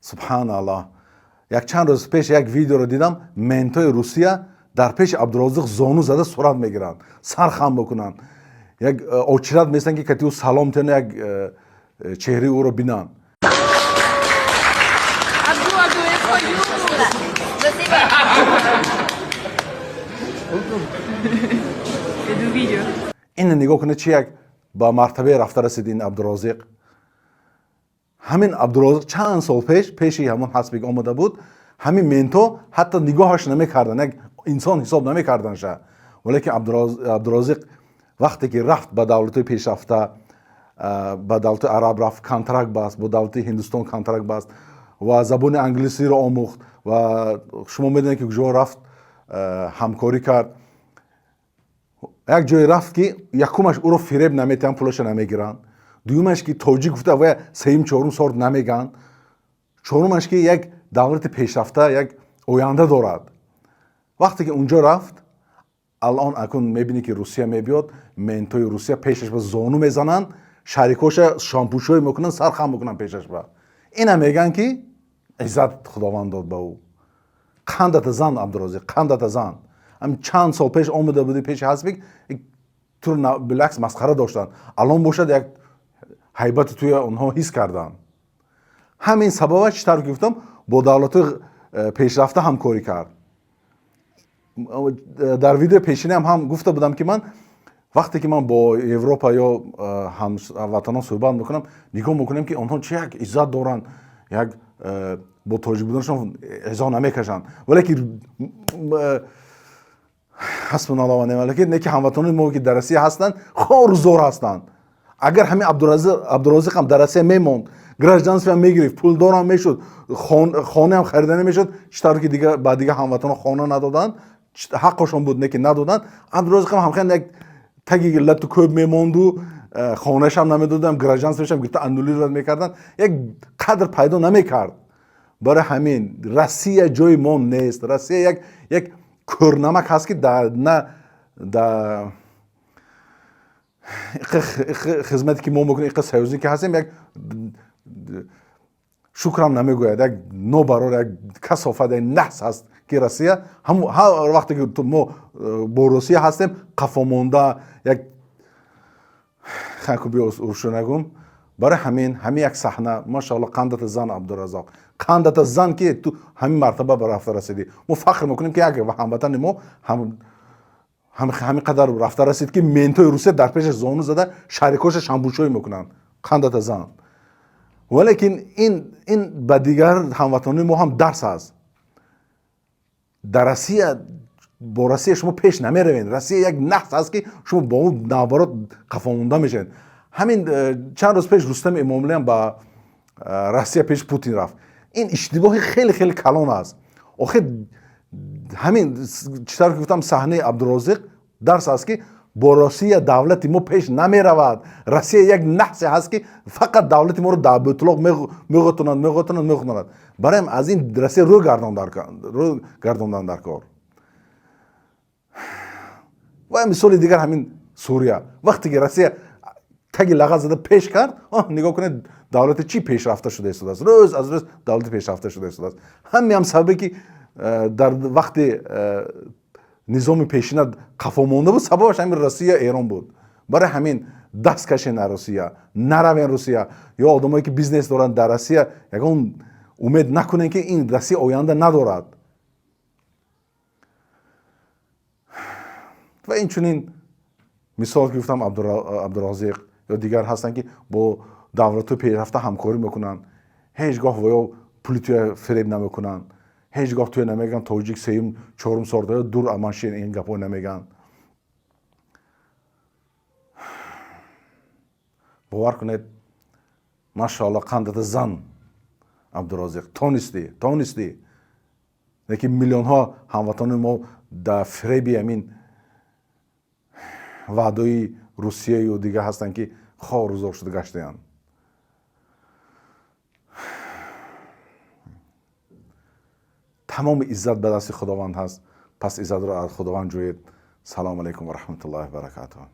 Субҳаналлоҳ. Як чанд рӯз пеш як видеоро дидам, ментои Русия дар пеши Абдурозиқ зону зада сурат мегиранд, сар хам мекунанд, як очират местанд, ки кати ӯ салом тена, як чеҳраи ӯро бинанд. Ина нигоҳ кунед, чи як ба мартабае рафта расид ин Абдурозиқ. Ҳамин Абдурозиқ чанд сол пеш пеши ҳамон ҳасбик омада буд. Ҳамин менто ҳатто нигоҳаш намекарданд, як инсон ҳисоб намекарданша. Валекин Абдурозиқ вақте ки рафт ба давлатҳои пешрафта, ба давлати араб рафт, контракт баст, бо давлати Ҳиндустон контракт баст ва забони англисиро омӯхт ва шумо медонед, ки куҷо рафт, ҳамкорӣ кард. Як ҷое рафт, ки якумаш ӯро фиреб наметиҳанд, пулаша намегиранд, дуюмаш ки тоҷик гуфта ва сеюм чорум сорт намегӯянд, чорумаш ки як давлати пешрафта, як оянда дорад. Вақте ки унҷо рафт, алон акун мебинӣ, ки Русия мебиёд, ментои Русия пешаш ба зону мезананд, шарикоша шампӯшоӣ мекунанд, сархам мекунанд пешаш ба. Ина мегӯянд, ки иззат Худованд дод ба ӯ. Қандата зан, Абдурозиқ, қандата зан. Ҳам чанд сол пеш омада будӣ пеши ҳасбик, туро билакс масхара доштанд, алон бошад, як ҳайбати туя онҳо ҳис карданд. Ҳамин сабаба, чӣ тавр ки гуфтам, бо давлатҳои пешрафта ҳамкорӣ кард. Дар видеои пешинаам ҳам гуфта будам, ки ман вақте ки ман бо Европа ё ҳамватанон суҳбат мекунам, нигоҳ мекунем, ки онҳо чӣ як иззат доранд, як бо тоҷик буданашон изо намекашанд. Валекин ҳасбуналлоҳ ва неъмал вакил, не ки ҳамватанони мо, ки дар Россия ҳастанд, хору зор ҳастанд. Агар ҳамин Абдуразиқ ҳам дар Россия мемонд, гражданствоам мегирифт, пулдорам мешуд, хонаам харида намешуд, чӣ тавр ки ба дигар ҳамватанон хона надоданд, ҳаққошон буд, не ки надоданд. Абдуразиқам ҳамхел як таги лату кӯб мемонду, хонаашам намедодам, гражданствоашам гирифта аннулировать мекарданд, як қадр пайдо намекард. Барои ҳамин Россия ҷои мо нест. Россия як кӯрнамак ҳаст, ки на да хизмате ки мо мекунем, иқа союзник ки ҳастем, як шукрам намегӯяд, як нобарор, як касофат, як наҳс ҳаст, ки Россия. Ҳар вақте ки мо бо Русия ҳастем, қафомонда як хаку биуршу нагум. Барои ҳамин ҳамин як саҳна, машаалло, қандата зан, Абдуразоқ, қандата зан, ки ту ҳамин мартаба ба рафта расидӣ. Мо фахр мекунем, ки як ҳамватани мо ҳамин қадар рафта расид, ки ментои Русия дар пешаш зону зада, шарикоша шамбушоӣ мекунанд. Қандата зан. Валекин ин ба дигар ҳамватанони мо ҳам дарс аст. Дар Россия, бо Россия шумо пеш намеравед. Россия як наҳс аст, ки шумо бо ӯ наоборот қафомонда мешавед. Ҳамин чанд рӯз пеш Рустами Эмомалиам ба Россия пеши Путин рафт. Ин иштибоҳи хеле хеле калон аст. Охир ҳамин чӣ тавр ки гуфтам, саҳнаи Абдурозиқ дарс аст, ки бо Россия давлати мо пеш намеравад. Россия як наҳсе ҳаст, ки фақат давлати моро дар бутлоқ меғотонад, меғотонад, меғотонад. Барои аз ин Россия рӯ гардондан дар кор. Ва мисоли дигар ҳамин Сурия. Вақте ки Россия таги лағаз зада пеш кард, нигоҳ кунед, давлати чӣ пешрафта шуда истодааст, рӯз аз рӯз давлати пешрафта шуда истодааст. Ҳамин ҳам сабабе, ки дар вақти низоми пешина қафо монда буд, сабабаш ҳамин Россия, Эрон буд. Барои ҳамин даст кашен аз Русия, наравен Русия. Ё одамое ки бизнес доранд дар Россия, ягон умед накунен, ки ин Россия оянда надорад. Ва инчунин мисол ки гуфтам, Абдуразиқ ё дигар ҳастанд, ки бо давлатҳои пешрафта ҳамкорӣ мекунанд, ҳеҷ гоҳ ва ё пули туя фиреб намекунанд, ҳеҷ гоҳ туя намегӯянд тоҷик сеюм чорум сорта, дур аманшин, ин гапҳо намегӯянд. Бовар кунед, машаалло, қандата зан, Абдуразиқ, тонистӣ, тонистӣ. Лекин миллионҳо ҳамватанони мо дар фиреби ҳамин ваъдои Русияю дигар ҳастанд, ки хорузор шуда гаштаянд. Тамоми иззат ба дасти Худованд ҳаст, пас иззатро аз Худованд ҷӯед. Салому алайкум ва раҳматуллоҳи ва баракатуҳ.